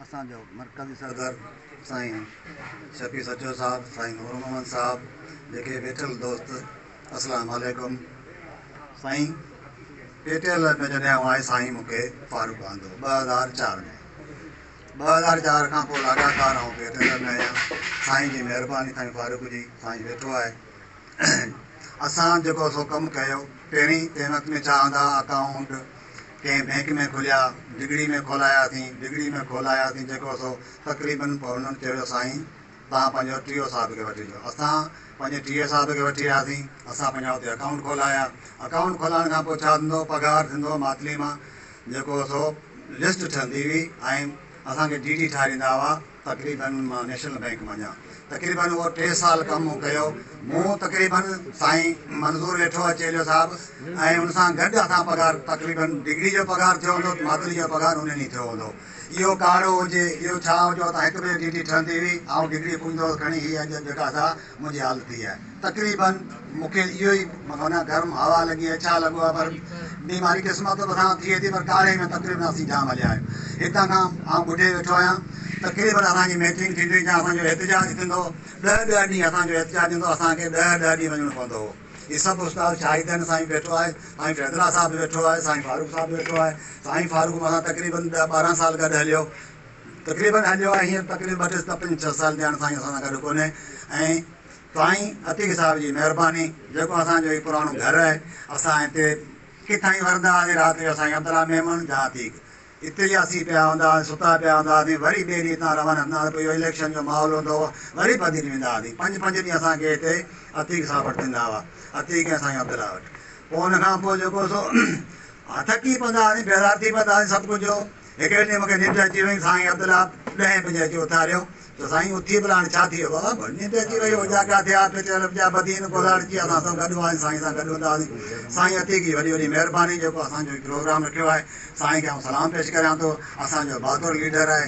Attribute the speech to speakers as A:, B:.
A: اسان جو مرڪزي صدر سائين شفيع سچو صاحب، سائين نور محمد صاحب، جيڪي ويٺل دوست اسلام عليڪم. سائين پي ٽي ايل ۾ جڏهن آئون آيس سائين مون کي فاروق آندو 2004 ۾، 2004 کان پوء لاڳاتار آئون پي ٽي ايل ۾ آهيان. سائين جي مهرباني، سائين فاروق جي، سائين ويٺو آهي. اسان جيڪو سو ڪم ڪيو پهرين تنهن وقت ۾ ڇا هوندا اڪائونٽ ڪنهن بئنڪ ۾ کليا، ڊگهڙي ۾ کولاياسين، ڊگهڙي ۾ کولاياسين جيڪو سو تقريبن پوء انهن چيو سائين توهان پنهنجو ٽي او صاحب کي وٺي اچو. اسان پنهنجي ٽي او صاحب کي وٺي آياسين، اسان پنهنجا اتي اڪائونٽ کولايا. اڪائونٽ کولائڻ کان پوء ڇا ٿيندو پگهار ٿيندو ماتلي مان جيڪو سو لسٽ ٺهندي هئي ۽ اسان کي ڊي ڊي ٺاهريندا هئا. تقريبن مان نيشنل بئنڪ منجهان تقريبن اهو 3 سال ڪم مون ڪيو. مون تقريبن سائين منظور ويٺو آهي چيليو صاحب ۽ ان سان گڏ اسان پگهار تقريبن ڊگهڙي جو پگهار ٿيو هوندو ماتلي جو پگهار ان ڏينهن ٿيو هوندو. اهو ڪاڙهو هجي اهو ڇا هجي اتان هڪ بجي ڊيوٽي ٺهندي هئي آئون ڊگهڙي پڄندو هوس کڻي هي اڄ جيڪا سا منهنجي حالت ٿي آهي تقريبن مون کي اهو ئي معنيٰ گرم هوا لڳي آهي ڇا لڳو آهي پر بيماري قسمت مٿان ٿئي ٿي پر ڪاڙهي ۾ تقريبن اسين جام هليا آهيون. هتان کان آئون ٻڍي ويٺو آهيان تقريبن اسان جي ميٽنگ ٿيندي يا اسان جو احتجاج ٿيندو هو ڏهه ڏهه ڏينهن اسان جو احتجاج ٿيندو اسان کي ڏهه ڏهه ڏينهن وڃڻو پوندو هو. هي سڀ استاد شاهد آهن سائين ويٺو آهي سائين فيض الله صاحب به ويٺو آهي سائين فاروق صاحب به ويٺو آهي. سائين فاروق مون سان تقريبن 10 12 سال گڏ هليو تقريبن هليو آهي هينئر تقريبن ٻه ٽي ست پنج ڇهه سال ٿيا آهن سائين اسان سان گڏ ڪونهي. ۽ سائين عتيق صاحب جي مهرباني جيڪو اسان جو هي پراڻو گهر آهي اسان هتي ڪٿان ئي ورندا هئاسين رات جو سائين عبدالله ميمڻ جا عتيق اتي ئي اسين پيا هوندا هئاسين ستا پيا هوندا هئاسين وري ٻئي ڏينهن هتان روانا ٿيندا هئاسين پوء اهو اليڪشن جو ماحول هوندو هو وري بدين ويندا هئاسين پنج پنج ڏينهن اسان کي هتي عتيق صاحب وٽ ٿيندا هئا عتيق ۽ سائين عبدالله وٽ پوء ان کان پوء جيڪو سو ٿڪي پوندا هئاسين بيزار ٿي پوندا هئاسين سڀ ڪجهه هڪڙي ڏينهن مون کي ننڊ اچي وئي، سائين عبدالله ڏهين بجي اچي اٿاريو ته سائين اٿي ڀلا هاڻي ڇا ٿي ويو بابا ننڊ اچي وئي اوجاڳا ٿيا پچر جا بدين گولاڙچي اسان سڀ گڏ هئاسين سائين سان گڏ هوندا هئاسين سائين عتيق جي وڏي وڏي مهرباني جيڪو اسان جو هي پروگرام رکيو آهي سائين کي آئون سلام پيش ڪريان ٿو اسان جو بهادر ليڊر آهي.